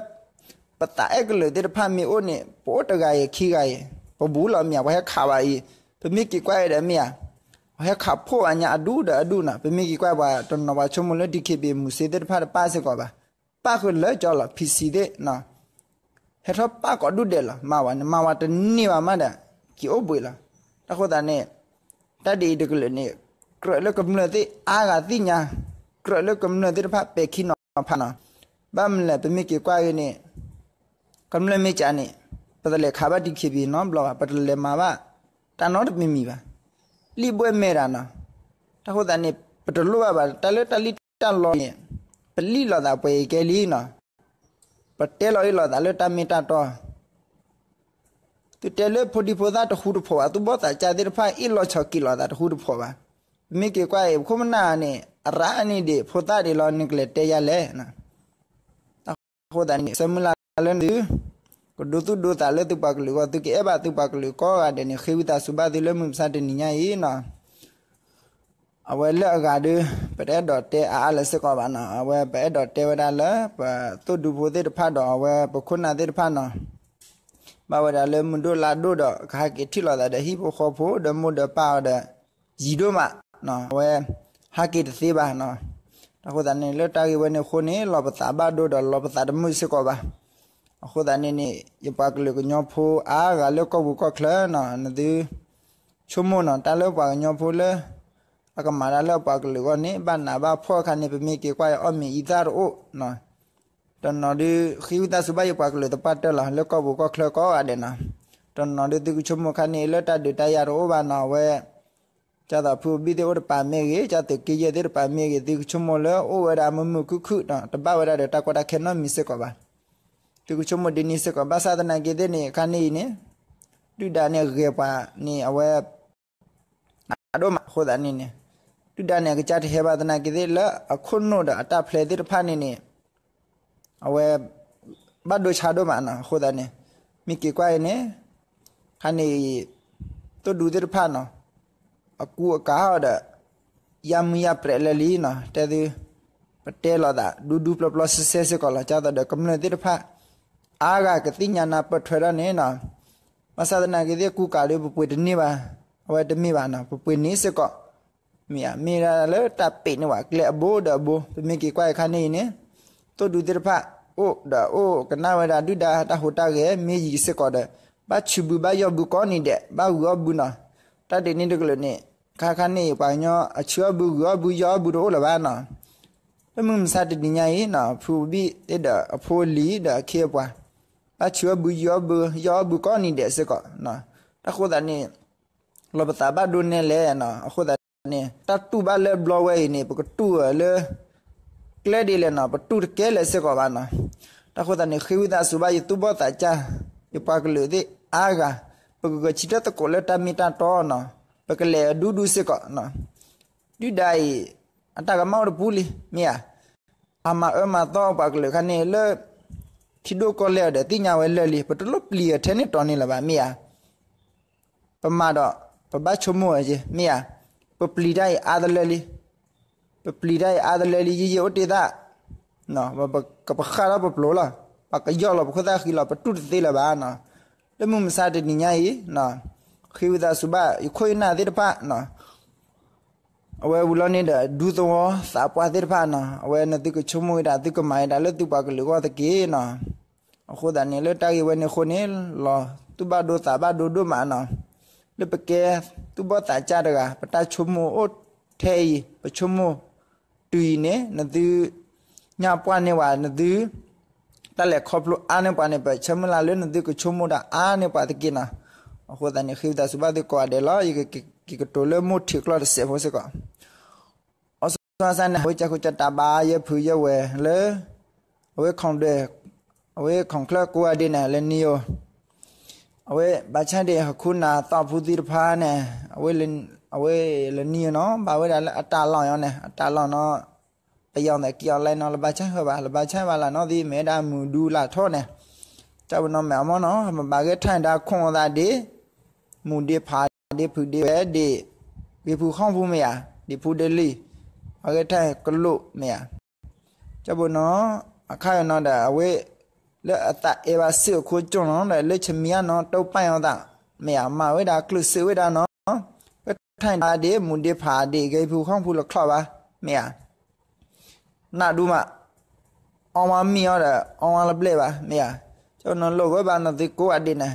ပသးအဲၣ်ကလုာ်သ့ၣ်တဖၣ်မ့ၢ်အိၣ်န့ၣ် ပအိၣ်တဂၤအံၤခံဂၤအံၤ ပဘူးလီၤမ့ၢ်ဧါ, ပှၤဟဲခးဝဲအံၤ, ပမ့ၢ်က့ၤကွၢ်အံၤဒီးမ့ၢ်ဧါ, ပှၤဟဲခးဖှိၣ်ဝဲညါအဒူၣ်ဒီးအဒူၣ်နီၤ, ပမ့ၢ်က့ၤကွၢ်ပှၤတနီၤပှၤဆိကမိၣ်လၢ ဒီက့ဘံၣ် မူၤစ့သ့ၣ်တဖၣ်တပၣ်စ့ၢ်ကီးဘၣ်, ပၣ်ဃုာ်လၢကၠီလီၤ ဖံဆံးသ့ၣ်နီၤ ဟဲထီၣ်ပၣ်ကိးဒူၣ်ဒဲးလီၤ, မၤဝဲန့ၣ် မၤဝဲတန့ၢ်ဘၣ်မးဒီး က့ၤအိၣ်ဘှံးလီၤ. တၢ်ဃိသတးန့ၣ် တၢ်ဒ်အံၤတကလုာ်န့ၣ် ကြၢးလၢကမျၢၢ်သ့ၣ်အါဂၤသ့ၣ်ညါ, ကြၢးလၢကမျၢၢ်သ့ၣ်တဖၣ်ပဲာ်ခံနီၤဖးနီၤ, ဘၣ်မနုၤလဲၣ် ပမ့ၢ်က့ၤကွၢ်အံၤန့ၣ် ကမျၢၢ်မ့ၢ်ကးန့ၣ် ပတလဲၤခးဘၣ် ဒီက့ဘံၣ် နီတဘျီဘၣ်, ပတလဲၤမၤဘၣ် တၢ်နီတမံၤမံၤဘၣ်, လံၣ်ဘှဲၣ်မဲာ်တၢ်နီၤ. တၢ်ဃိသတးန့ၣ် ပတလိၣ်ဘၣ်ဘၣ် တၢ်လၢတၢ်လံၣ်တၢ်လီန့ၣ် ပလံၣ်လိာ်သးပှဲၤအံၤကဲလံနီၤ, ပတဲလီၤအ့ၣ်လိာ်သးလၢတၢ်မ့ၢ်တၢ်တီ သုတဲလၢဖိဒံဖိသၣ်တဃူတဖိးဘၣ်, သုဘီၣ်သးစၢ်သ့ၣ်တဖၣ်အ့ၣ်လိာ်ဆိးက့လိာ်သးတဃူတဖိးဘၣ်. ပမ့ၢ်က့ၤကွၢ်အံၤ ပခိၣ်ပနၢ်န့ၣ် အရၣ်န့ၣ်ဒံး ဖိသၣ်ဒံးလီၤ နကလဲၤတဲယၤလဲၣ်. တၢ်ဃိသတးန့ၣ် ဆၢမုၢ်လၢ်လၢသု ကဒိသူၣ်ဒိသးလၢသုပှၤကလုာ်အဂီၢ်, သုကအဲၣ်ဘၣ်သုပှၤကလုာ်ကိးဂၤဒဲးန့ၣ် ဃ့ဝံသးစူၤဘၣ်သုလၢမုၢ်မဆါတနံၤညါအံၤနီၤ. အဝဲလၢအဂၤဒီး ပတအဲၣ်ဒိးတဲအါအါလၢၤစ့ၢ်ကီးဘၣ်နီၤ, အဝဲပအဲၣ်ဒိးတဲဝဲဒၣ်လၢ ပသိၣ်ဒူဖိသ့ၣ်တဖၣ်ဒီး အဝဲပခိၣ်နၢ်သ့ၣ်တဖၣ်နီၤ, ဘၣ်ဝဲဒၣ်လၢမုၢ်ဒိၣ်လါဒိၣ်ဒီး ကဟဲက့ၤထံၣ်လိာ်သးဒီးဟံၣ်ဖိဃီဖိဒီးမိၢ်ဒီးပၢ်အီၤဒီး ယံၤဒိၣ်မး, အဝဲ ဟဲက့ၤတသ့ဘၣ်နီၤ. တၢ်ဃိသတးန့ၣ် လၢတၢ်ဂ့ၢ်ဝဲန့ၣ်အဃိန့ၣ် လီၤပသးဘၣ်ဒိဒီးလီၤပသးတမုာ်စ့ၢ်ကီးဘၣ်. အဃိသတးန့ၣ်န့ၣ် ယပှၤကလုာ်ကညီဖိအါဂၤလၢကီၢ်ပူၤကီၢ်ချၢနီၤ, နသု ဆိကမိၣ်နီၤ, တၢ်လၢပှၤကညီဖိလၢ အကမၤတၢ်လၢအပှၤကလုာ်အဂီၢ်န့ၣ် ဘၣ်နးဘၣ်ဖှီၣ်အခါန့ၣ် ပမ့ၢ်က့ၤကွၢ်အီၣ်မ့ၤအံသၣ်တအိၣ်နီၤ, တနီၤဒုးဃ့ဝံသးစူၤဘၣ်ယပှၤကလုာ်သပှၢ်တၢၢ်လီၤ လၢကီၢ်ပူၤကီၢ်ချၢကိးဂၤဒဲးနီၤ, တနီၤဒုးသုကဆိကမိၣ်ခါန့ၣ် လၢတၢ်ဒုးတၢ်ယၤတအိၣ်ဘၣ်နီၤ, အဝဲ ကၢ်သိးဖုဘိဘံၣ်သ့ၣ်အိၣ်တပၤမ့ၢ်ဂ့ၤ, ကၢ်သုးက့ယဲၢ်သ့ၣ်တပၤမ့ၢ်ဂ့ၤ, သုကဆိကမိၣ်လၢအိၣ်ဝဲဒၣ်မုာ်မုာ်ခုၣ်ခုၣ်နီၤ, တဘၣ်ဝဲဒၣ်ဒီးတၢ်ကီတၢ်ခဲနီတမံၤစ့ၢ်ကီးဘၣ်. သုကဆိကမိၣ်ဒ်န့ၣ်စ့ၢ်ကီး, ဘၣ်ဆၣ်သနာ်က့သ့ၣ်န့ၣ် ခါန့ၣ်အံၤန့ၣ် ဒုၣ်ဒါန့ၣ်ဂဲၤပှၤန့ၣ် အဝဲ နးဒိၣ်မးအဃိသတးန့ၣ်န့ၣ် ဒုၣ်ဒါန့ၣ် အကစၢ်တဟဲဘၣ်သနာ်က့သ့ၣ် လၢအခိၣ်နူာ်ဒီးအတၢ်ဖျဲးသ့ၣ်တဖၣ်န့ၣ်န့ၣ် အဝဲ ဘၣ်ဒိဆါဒိၣ်မးနီၤ. အဃိသတးန့ၣ် မ့ၢ်က့ၤကွၢ်အံၤန့ၣ် ခါန့ၣ်အံၤ သိၣ်ဒူသ့ၣ်တဖၣ်နီၤ အကူအကၤအီၤဒီး ယၢ်မုၢ်ယၢ်ပြဲးလၢလံနီၤ. တဲသု ပတဲလိာ်သး ဒူဒူပျီပျီစဲစဲစ့ၢ်ကီးလီၤ. ကၢ်သိးဒီးကမျၢၢ်သ့ၣ်တဖၣ် အါဂၤကသ့ၣ်ညါနၢ်ပၢၢ်ထွဲထီၣ်န့ၣ်နီၤ. ဘၣ်ဆၣ်သနာ်က့သ့ၣ် ကူကၤဒီး ပပှ့ၤတန့ၢ်ဘၣ်, အဝဲတမ့ၢ်ဘၣ်နီၤ, ပပှ့ၤန့ၢ်စ့ၢ်ကီး မ့ၢ်ဧါ, မ့ၢ်ဒၣ်လၢတၢ်ပ့းန့ၢ်ဝဲကျဲအဘိဒီးအဘိ. ပမ့ၢ်က့ၤကွၢ်အံၤခါန့ၣ်အံၤန့ၣ် သိၣ်ဒူသ့ၣ်တဖၣ် အိၣ်ဒီးအိၣ်ကနၣ်ဝဲဒၣ်ဒုၣ်ဒါတၢ်ဟူးတၢ်ဂဲၤမ့ၢ်ယံၤစ့ၢ်ကီးဒီး ဘၣ်ဆူးဘုဘၣ်ယီၢ်ဘုကိးနံၤဒဲး ဘၣ်ဂုာ်အီၣ်ဘုနီၤ. တၢ်ဒ်န့ၣ်တကလုာ်န့ၣ် ခါခါန့ၣ်အံၤ ပှၤကညီအဆူးအီၣ်ဘု ဂုာ်အီၣ်ဘု ယီၢ်အီၣ်ဘုတအိၣ်လၢၤဘၣ်နီၤ. လၢမုၢ်မဆါတနံၤညါအံၤနီၤ ဖုဘိဘံၣ်သ့ၣ်ဒီးအဖိအလံၤဒီးအခ့အပှၤ ဘၣ်ဆူးအီၣ်ဘု ယီၢ်အီၣ်ဘု ယီၢ်အီၣ်ဘုကိးနံၤဒဲးစ့ၢ်ကီးနီၤ. တၢ်ဃိသတးန့ၣ် လီၤပသးဘၣ်ဒိနဲလဲၣ်နီၤ. အဃိသတးန့ၣ် တၢ်တူၢ်ဘၣ်လၢဘျီဝဲအံၤန့ၣ် ပကတူၢ်လၢ ကျဲဒ်လဲၣ်နီၤ, ပတူၢ်တကဲလၢၤစ့ၢ်ကီးဘၣ်နီၤ. တၢ်ဃိသတးန့ၣ် ဃ့ဝံသးစူၤဘၣ်ယသူၣ်ဘီၣ်သးစၢ် ယပှၤကလုာ်သ့ၣ်အါဂၤ ပကဂဲၤဆၢထၢၣ်သကိးလၢတၢ်မ့ၢ်တၢ်တီနီၤ. ပကလဲၤအဒူဒူစ့ၢ်ကီးနီၤ. ဒုၣ်ဒါအံၤ အတၢ်ကမၣ်အိၣ်တပူၤလံ မ့ၢ်ဧါ. အမၤအၢမၤသီပှၤကလုာ်ခါန့ၣ်လၢ ထံဒိၣ်ကီၢ်လဲၢ်အီၤဒီးသ့ၣ်ညါဝဲလၢာ်လံ, ပတလိၣ်ပျံၤအီၤထဲန့ၣ်တီၤန့ၣ်လၢၤဘၣ် မ့ၢ်ဧါ. ပမၤဒီး ပဘၣ်ဆိကမိၣ်အီၤက့ၤ မ့ၢ်ဧါ. ပပျံၤတၢ်အံၤအါတလၢလံ, ပပျံၤတၢ်အံၤအါတလၢလံ ယံာ်ယံာ်အိၣ်တ့ၢ်သၣ် ပကပဃၣ်ထီၣ်ပပျိၤလီၤ, ပကယီၢ်လီၤပခိၣ်သၣ်ဃံလီၤ, ပတူၢ်တသ့လၢၤဘၣ်နီၤ. လၢမုၢ်မဆါတနံၤညါအံၤ ဃ့ဝံသးစူၤဘၣ် ယခိၣ်ယနၢ်သ့ၣ်တဖၣ် အဝဲဝံၤလီၤန့ၣ်ဒီး ဒူသဝီသးပှၢ်သ့ၣ်တဖၣ်နီၤ, အဝဲန့ၣ်သုကဆိကမိၣ်ဝဲဒၣ် သုကမၤဝဲဒၣ်လၢသုပှၤကလုာ်အဂီၢ်တက့ၢ်နီၤ. အဃိသတးန့ၣ် လၢတၢ်ဂ့ၢ်ဝဲန့ၣ်အဃိန့ၣ် လီၤသူၣ်ဘၣ်ဒိသးဘၣ်ဒိဒိၣ်မးနီၤ. လၢပကဲသူၣ်ဘီၣ်သးစၢ်တဂၤ ပတၢ်ဆိကမိၣ်အိၣ်ထဲအံၤ ပဆိကမိၣ်တုၤအံၤန့ၣ် နသု ညါပှၢ်န့ၢ်ဝဲ နသု တၢ်လဲၤခီဖျိအါန့ၢ်ပှၤန့ၣ် ပဆၢမုၢ်လၢ်လၢနသုကဆိကမိၣ်တၢ်အါန့ၢ်ပှၤတက့ၢ်နီၤ. အဃိသတးန့ၣ် ဃ့ဝံသးစူၤဘၣ်သုကိးဂၤဒဲးလီၤ. ယကက့ၤကတိၤလၢမိၢ်ထံးကျီၢ်တစဲးဖိစ့ၢ်ကီး. အီၤစၢ်န့ၣ် အဝဲကၢဃုာ်ကၢတၢ်ဘါယဲၢ်ဖုယဲၢ်ဝဲၤလၢ အဝဲ အဝဲ ခိၣ်ချၢကိးဂၤဒဲးန့ၣ် လၢနံၤဧိၤ အဝဲဘၣ်ဆၣ်ဒံးဟီၣ်ခိၣ်နၢ်သီၣ်ဖူသံတဖၣ်န့ၣ် အဝဲလၢနံၤဧိၤနီၤ ဘၣ်ဝဲဒၣ်လၢအတၢ်လီၢ်အီၤန့ၣ် အတၢ်လီၢ်နီၤ ပယီၤသဲးက့ၤအီၤလဲနီၤ လၢဘၣ်ဆၣ်ဟၢဘၣ် လၢဘၣ်ဆၣ်ဘၣ်လၢနီၤသံ မ့ၢ်ဝဲဒၣ်မုၢ်ဒူလၢ်ထီၣ်န့ၣ် တၢ်ပနီၤမဲာ်အမီၢ်နီၤ မ့ၢ်ဘၣ်ဂဲၤထၢၣ်ဒၣ်ခိၣ်အသးဒ် မူၢ်ဒ့ဖးဒ့ဖုးဒ့ဝဲဒ် ဂ့ၤဖုးခီၣ်ဖုးမ့ၢ်ဧါ ဒ့ဖုးဒ့လံ ဘၣ်ဂဲၤထၢၣ်ကလိာ်မ့ၢ်ဧါ ကၠီဘိနီၤ အခါအံၤနီၤဒီး အဝဲ လၢအသးအဲၣ်ဘၣ်စုအခိၣ်ကၠိၣ်နီၤ ဒီးလၢဆမံၤအနီၤ တိာ်ပာ်အီၤသး မ့ၢ်ဧါ မၤဝဲဒၣ်ကျုးစုဝဲဒၣ်နီၤ ကထၢၣ်ဒၣ်ဒ် မူၢ်ဒ့ဖးဒ့ ဂ့ၤဖုးခီၣ်ဖုးလီၤချီၣ်ဘၣ် မ့ၢ်ဧါ နးဒူမး အီဝါမံအီၤဒီး အီဝါလၢဘျဲၣ်ဘၣ် မ့ၢ်ဧါ ကၠီဘိနီၤ လိာ်ကွဲဘၣ်နီၤသုကိးဂၤဒဲးန့ၣ်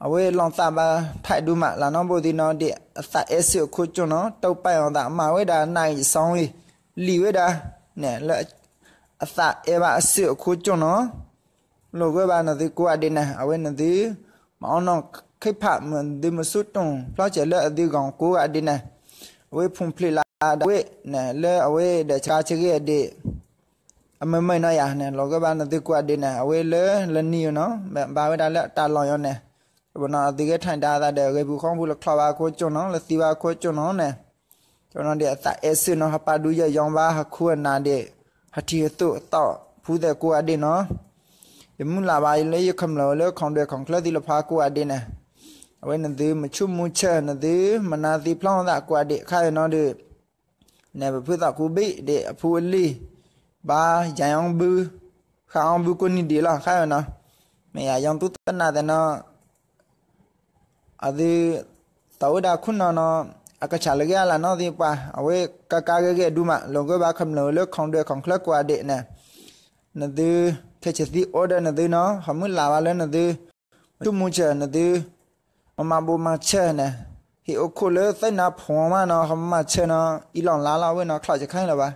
အဝဲလီၤသးဘၣ်ထဲဒူမး လၢနီၢ်ဘိသံနီၤဒ် အသးအဲၣ်စုအခိၣ်ကၠိၣ်နီၤ တိာ်ပာ်အီၤသး မၤဝဲဒၣ်နးဂံၢ်စီဂံၢ် လံာ်ဝဲဒၣ်န့ၣ် လၢ အသးအဲၣ်ဘၣ်အစုအခိၣ်ကၠိၣ်နီၤ လိာ်ကွဲဘၣ်နီၤသုကိးဂၤဒဲးန့ၣ် အဝဲနီၤသု မၤအီၣ်နီၢ်ခ့ၣ်ဖး မ့ၢ်သုမ့ၢ်ဆူၣ်တူၢ်ဖျီစဲးလၢအသုဂီၢ်ကိးဂၤဒဲးန့ၣ် အဝဲဖူၣ်ဖျဲးလၢဒၣ်ဝဲန့ၣ် လၢအဝဲဒီးဆှါဆဂ့ၤဒ် အမ့ၢ်မ့ၢ်နီၤယၤန့ၣ် လိာ်ကွဲဘၣ်နီၤသုကိးဂၤဒဲးန့ၣ် အဝဲလၢလၢနံၤဧိၤနီၤ ဘၣ်ဝဲဒၣ်လၢအတၢ်လီၢ်အီၤန့ၣ် ကၠီဘိနီၤ အသုဂဲၤထၢၣ်ဒၣ်သးဒီး ဂ့ၤဖုးခီၣ်ဖုးလီၤချီၣ်ဘၣ်အခိၣ်ကၠိၣ်နီၤ လၢသံဘၣ်အခိၣ်ကၠိၣ်နီၤန့ၣ် ကၠီဘိနီၤဒ် အသးအဲၣ်စုနီၤ ဟပာ်ဒူယဲၢ်ယီၤဘၣ် ဟခိၣ်အနၢ်ဒ် ဟထံၣ်ဟသိးသီၣ်ဖူသဲးကိးဂၤဒဲးနီၤ ယမုၢ်လၢ်ဘၣ်လၢယကမျၢၢ်ဝဲလၢ ခိၣ်ဒွဲၣ်ခိၣ်ချၢသံလၢဖါကိးဂၤဒဲးန့ၣ် အဝဲနီၤသုမ့ၢ်ဆူၣ်မူဆၢၣ် နီၤသုမၤနၢၤသံဖျီသးကိးဂၤဒဲး ခါအံၤနီၤဒီး န့ၣ် ပဖုသးခူဘံၣ်ဒ်အဖုအလံၢ် ဘၣ်ယၤအီဘု ဃၣ်အီဘုကိးနံၤဒဲးလီၤ ခါအံၤနီၤ မ့ၢ်ယၤယီၤသူသနၢ်သဲးနီၤ အသု သးဝဲဒၣ်ခိၣ်နီၤနီၤ အကဆၣ်လၢဂ့ၤအလၢ်နီသ့ၣ်ပှၤ အဝဲကကါဂ့ၤဂ့ၤဒူမး လိာ်ကွဲဘၣ်ကမျၢၢ်ဝဲလၢ ခိၣ်ဒွဲၣ်ခိၣ်ချၢကိးဂၤဒဲးန့ၣ် နီၤသု ခဲဆ့သံ order နီၤသုနီၤ ဟမုၢ်လၢ်ဘၣ်လၢနီၤသု မ့ၢ်ဆူၣ်မူဆၢၣ်နီၤသု မၤဘိးမၤဆၢၣ်န့ၣ် ဟ့ၣ်အိၣ်ခိၣ်လၢသ့ၣ်နါဖီမးနီၤ ဟမၤဆၢၣ်နီၤ အံၤလီၢ်လါလီၤ အဝဲနီၤ ချီၣ်စခါလၢၤဘၣ်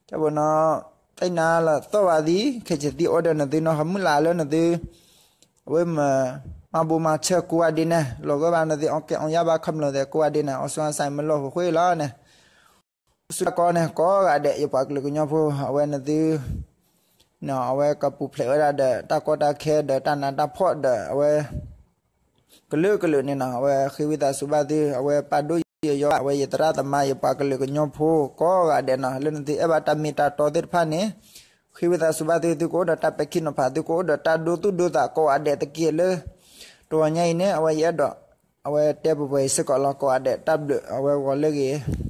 ကၠီဘိနီၤ သ့ၣ်နါလီၤသီၣ်ဘၣ်သံ ခဲဆ့သံ order နီၤသုနီၤ ဟမုၢ်လၢ်လၢနီၤသု အဝဲမၤ မၤဘိးမၤဆၢၣ်ကိးဂၤဒဲးန့ၣ် လိာ်ကွဲဘၣ်နီၤသု အီၣ်ကဲအီၣ်ယါဘၣ်ကမျၢၢ်သဲးကိးဂၤဒဲးန့ၣ် အီၣ်ဆူအီၣ်ဆူမ့ၢ်လီၢ်ဃိဃိလီၤန့ၣ် ဆူတၢ်ကီန့ၣ် ကိးဂၤဒဲး ယပှၤကလုာ်ကညီဖိ အဝဲနီၤသု အဝဲကပူၤဖျဲးဝဲဒၣ်ဒီး တၢ်ကီတၢ်ခဲဒီး တၢ်နးတၢ်ဖှီၣ်ဒီး အဝဲ ကလုာ်ကလုာ်န့ၣ်နီၤ အဝဲဃ့ဝံသးစူၤဘၣ်သု အဝဲပာ်ဒိၣ်ယဲၢ်ယီၤ အဝဲယသရၣ်သမါ ယပှၤကလုာ်ကညီဖိ ကိးဂၤဒဲးနီၤ လၢနီၤသုအဲၣ်ဘၣ်တၢ်မ့ၢ်တၢ်တီသ့ၣ်တဖၣ်န့ၣ် ဃ့ဝံသးစူၤဘၣ်သု သုကအိၣ်ဒီးတၢ်ပဲာ်ခံနီၤဖး သုကအိၣ်ဒီးတၢ်ဒိသူၣ်ဒိသးကိးဂၤဒဲးတက့ၢ်လၢ တဂီၤညါအံၤန့ၣ် အဝဲယအဲၣ်ဒိး အဝဲတဲပှဲၤပှဲၤအံၤစ့ၢ်ကီးလီၤ ကိးဂၤဒဲး တၢ်ဘျုး အဝဲဂီၤလၢဂ့ၤ